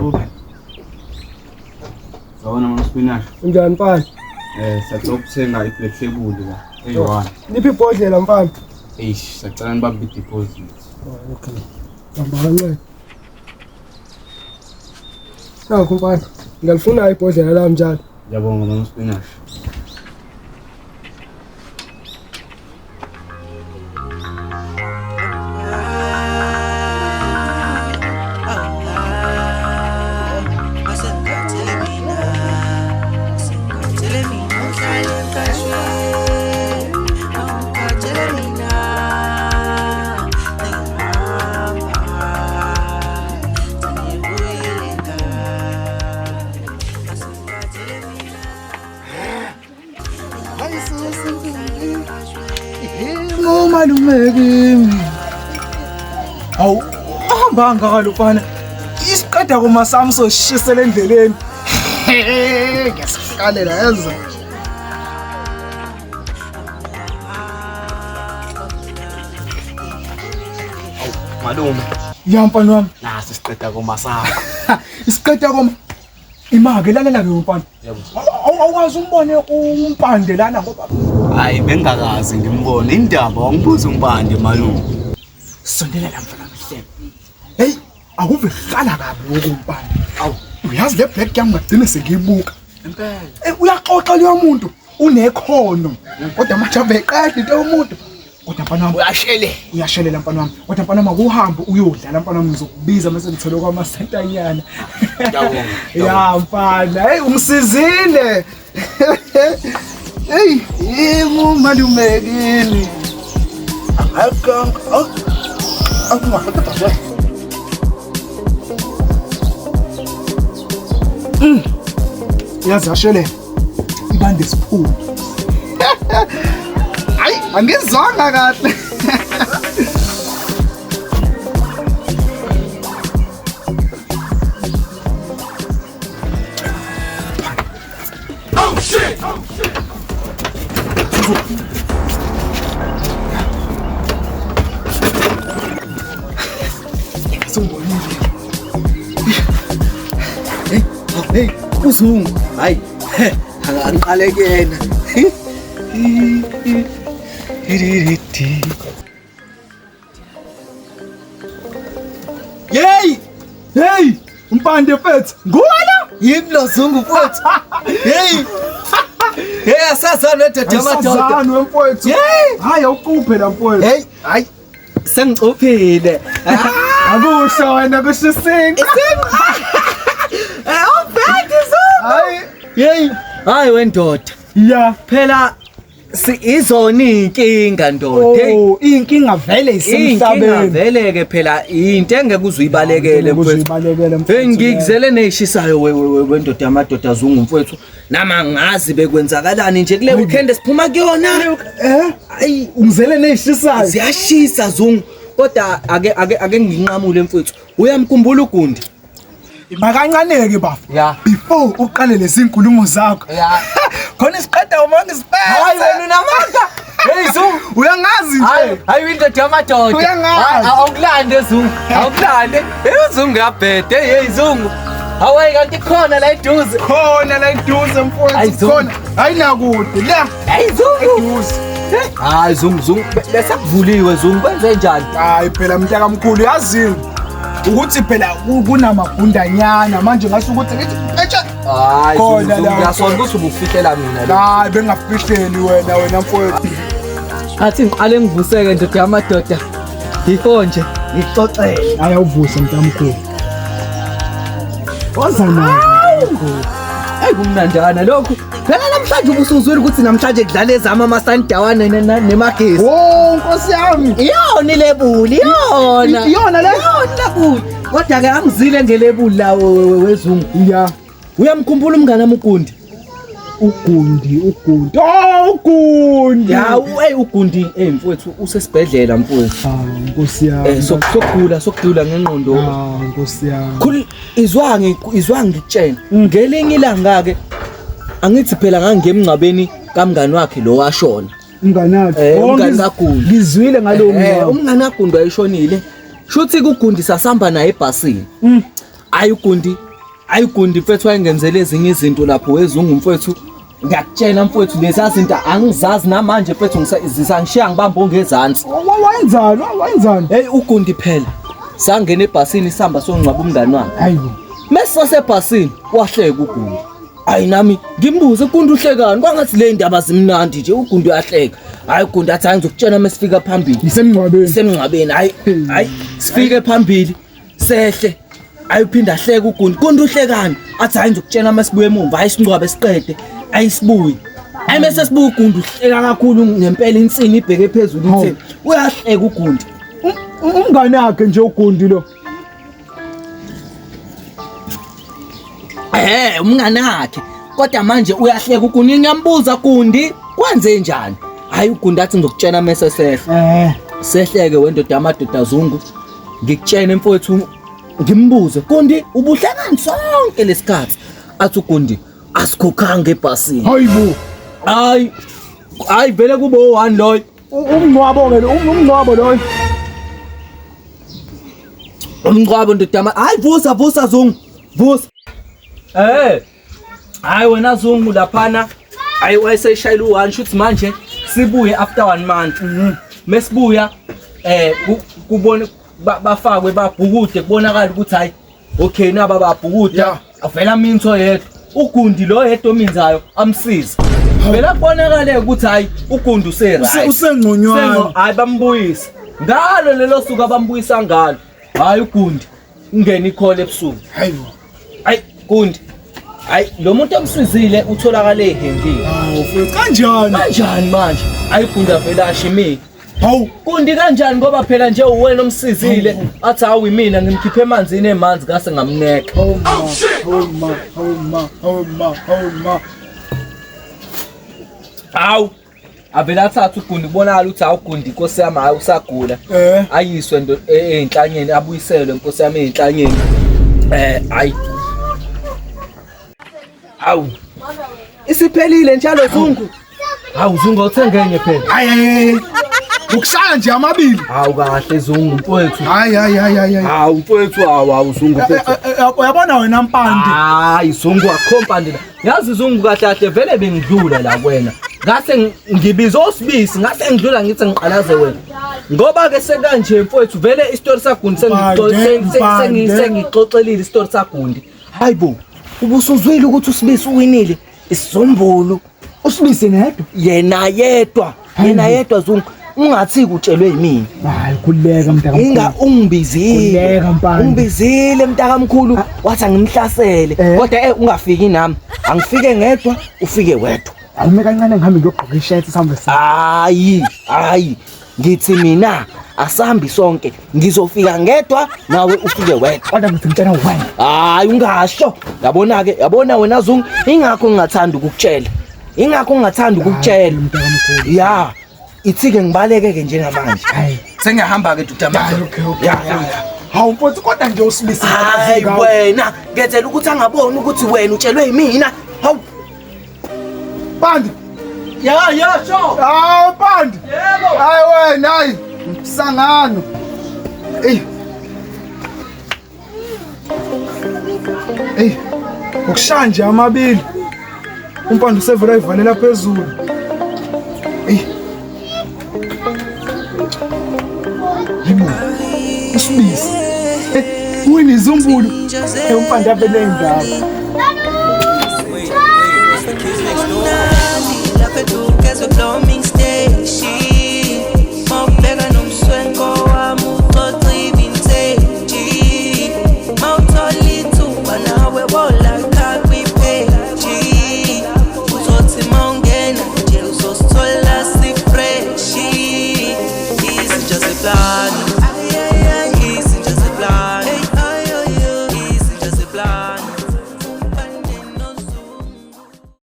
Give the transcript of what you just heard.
Yebo. Sawona mama spinach. Unjani mfana? Sacela ukuthenga i-black label la. Eyi-one. Liphi ibhodlela mfana? Eish, sacela nibambe i-deposit. Oh, okay. Hamba kancane. Nakho mfana. Ngalifuna ibhodlela lami njalo. Ngiyabonga mama spinach. Ngomalume kimi. Hawu, ahamba kangaka lo mfana. Isiqeda kuma sami soshisela endleleni. Ngiyasihlalela yazi. Malume, Ya mfana wami. nasi isiqeda koma sakho. Isiqeda koma. Ima-ke lalela ke mfana. Yebo. Awukazi umbone umpande lana ngoba Hayi bengakaze ngimbone indaba wangibuza umpande malume. Sondela la mfana wami. Hey, akuve kuhlala kabi okumpande. Awu, Uyazi le black yami ngagcine sengiyibuka. impela. Uyaxoxa leyo muntu unekhono. Kodwa manje abeqeda into yomuntu. Kodwa mfana wami Uyashele. Uyashelela mfana wami. Kodwa mfana wami akuhambe uyodlala mfana wami, ngizokubiza mase ngithole kwamasentanyana. Ngiyabonga. Ya mfana, hey ungisizile. Hey, yebo malume kini. Akang, akungafaka. Yazi yashelela. Ibande siphulu. Hayi, angizwanga kahle. Sungibonile. Hey, hey, uzungu. Hayi, angiqale kuyena. Hey! Hey! Umpande mfethu, nguwe la? Yimi lo Zungu mfowethu. Hey. Hey, asazana wedoda yamadoda. Asazani wemfowethu. Hey! Hayi awucuphe la mfowethu. Hey, hayi. Sengicuphile. Akusho wena kusho isinqa. Eh, ubhedi Zungu. Hayi. Hey, hayi wendoda. Ya. Phela si izona inkinga ndoda. Hey. Oh, inkinga vele Inkinga isemhlabeni. vele ke phela into engeke uze uyibalekele Ukuze mfowethu. uyibalekele mfowethu. Hey ngikuzele nezishisayo wendoda yamadoda Zungu mfowethu. Nama ngazi bekwenzakalani nje kule weekend esiphuma kuyona. Eh? Ayi Ungizele nezishisayo. ziyashisa Zungu. Kodwa ake nginqamule mfowethu. Uyamkhumbula uGundi? Makancaneke bafo. Ya. Before uqale lezi nkulumo zakho. Ya. Khona isiqeda uma ngisiphethe. Hayi wena unamanga. Hey Zungu. Uyangazi Hayi nje. hayi indoda yamadoda. Uyangazi. Hayi, awukulande Zungu. Awukulande. Hey Zungu uyabheda. Hey hey Zungu. Hawayi kanti khona la eduze. Khona la eduze Hayi, mfowethu Zungu. khona. Ayinakude la Hey Zungu. eduze. Hayi Zungu Zungu bese kuvuliwe Zungu kwenze njani? Hayi phela mntakamkhulu yazini ukuthi phela kunamagundanyana manje ngasho ukuthi ngithi etshe Hayi Khona Zungu la. ngiyasona ukuthi ubufihlela mina lo. Hayi bengafihleli wena mfowethu. Athi ngiqale ngivuseke ndoda yamadoda. Before nje ngikuxoxele. Hayi awuvuse mntamkhulu. Woza nayo. Hey kumnandana lokhu. Phela namhlanje ubusuzwile ukuthi namhlanje kudlala ezama amasandawana nemagesi. Oh Nkosi yami. Iyona ilebuli, iyona. Iyona le? Iyona ilebuli. Kodwa ke angizile ngelebuli lawo wezungu. Ya. Uyamkhumbula umngane wami uGundi? Ugundi, ugundi. Oh ugundi. Ya, hey uGundi, hey mfowethu usesibhedlela mfowethu. Ah Nkosi yami. Sokugula, sokugula ngengqondo. Ah Nkosi yami. Khulu izwa ngikutshela. Ngelinye ilanga ke angithi phela ngangiye emngcwabeni kamngani wakhe lo washona. Umngani wakhe. Oh, Umngani kaGundi. Ngizwile ngalowo mngcwabo. Umngani kaGundi wayeshonile. Shuthi kuGundi sasihamba naye ebhasini. Hayi uGundi Hayi Gundi mfethu wayengenzele ezinye izinto lapho wezungu mfethu. Ngiyakutshela mfethu lezi zinto angizazi namanje mfethu zisangishiya ngibamba ongezansi. Wenzani? Wenzani? Hey uGundi phela. Sangena ebhasini sihamba songcwaba umngani wami. Hayibo. Mesisasebhasini wahleka uGundi. Hayi nami ngimbuze uGundi uhlekani kwangathi le ndaba zimnandi nje uGundi uyahleka. Hayi uGundi athi hayi ngizokutshela mesifika phambili. Ngisemngcwabeni. Semngcwabeni hayi hayi sifike phambili sehle ayuphinda ahleke uGundi. Gundi uhlekani? Athi hayi ngizokutshela masibuye emumva hayi singcwabe siqede ayisibuyi. Hayi mase sibuya uGundi uhleka kakhulu ngempela insini ibheke phezulu ithe uyahleka uGundi. Umngane wakhe nje uGundi lo. Umngane wakhe. Kodwa manje uyahleka uGundi ngiyambuza Gundi kwenze njani? Hayi uGundi athi ngizokutshela mase sehle. Sehleke wendoda yamadoda Zungu. Ngikutshene mfowethu ngimbuze Gundi ubuhlekani sonke lesikhathi? Athi uGundi asikhokhanga ebhasini. Hayibo. Hayi. Hayi vele kube o1 loyo. Umngcwabo ke umngcwabo loyo. Umngcwabo ndoda hayi vusa vusa Zungu. Vusa. Hayi wena Zungu laphana hayi wayeseshayela u1 shuthi manje sibuye after 1 month. Mesibuya kubone bafakwe babhukude kubonakala ukuthi hayi okay naba babhukuda avela minto yedwa uGundi lo yedwa ominzayo amsiza vela kubonakale ukuthi hayi uGundi use right usengconywana hayi bambuyisa ngalo lelo suku abambuyisa ngalo hayi uGundi ungena ikhole ebusuku hayibo hayi Gundi hayi lo muntu omsizile utholakale ehengile. Hawu futhi kanjani kanjani manje hayi Gundi avela ashimile. Hawu Gundi kanjani ngoba phela nje uwena omsizile athi hawu mina ngimkhiphe emanzini emanzi ngase ngamneka. Hawu ma hawu ma hawu ma hawu ma hawu ma. Hawu avela athatha uGundi kubonakala ukuthi hawu Gundi inkosi yami hayi usagula. Ayiswe enhlanyeni abuyiselwe inkosi yami enhlanyeni. Hayi. Hawu isiphelile njalo Zungu. Hawu Zungu awuthenge enye phela. Hayi. Ukushaya nje amabili. Hawu kahle Zungu mfowethu. Hayi hayi hayi. Hawu mfowethu hawu Zungu mfowethu. Uyabona wena Mpande. Hayi Zungu akho Mpande. Yazi Zungu kahle kahle vele bengidlula la kuwena. Ngase ngibiza osibisi ngase ngidlula ngithi ngiqalaze wena. Ngoba ke sekanje mfowethu vele isitori saGundi sengixoxelile isitori saGundi. Hayibo ubusuzwile ukuthi usibisi uwinile isizombulu. Usibisi yedwa? Yena yedwa. Yena yedwa Zungu. Ungathi kutshelwe yimina. Hayi khuleka mntakamkhulu. Inga ungibizile. Khuleka Mpande. Ungibizile mntakamkhulu wathi angimhlasele. Kodwa ungafiki nami. Angifike ngedwa ufike wedwa. Awume kancane ngihambe ngiyogqoka ishirt sihambe sa. Hayi, hayi. Ngithi mina asambi sonke. Ngizofika ngedwa nawe ufike wedwa. Kodwa ngithi ngitshela wena. Hayi ungasho. Yabona ke, yabona wena Zungu, ingakho ngingathanda ukukutshela. Ingakho ngingathanda ukukutshela. Ya. Ithi ke ngibaleke ke njengamanje. Hayi. Sengiyahamba ke duda manje. Okay. Ya. Hawu mfowethu kodwa nje usibisi. Hayi wena, ngenzela ukuthi angaboni ukuthi wena utshelwe yimina. Hawu. Mpande. Ya sho. Hawu Mpande. Yebo. Hayi wena hayi. Msangano. Ey. Ey. Ukushaya nje amabili. uMpande usevela ivalela phezulu. Ey. Yibo. Isibisi. Wini izumbulu. uMpande abe nendaba. Just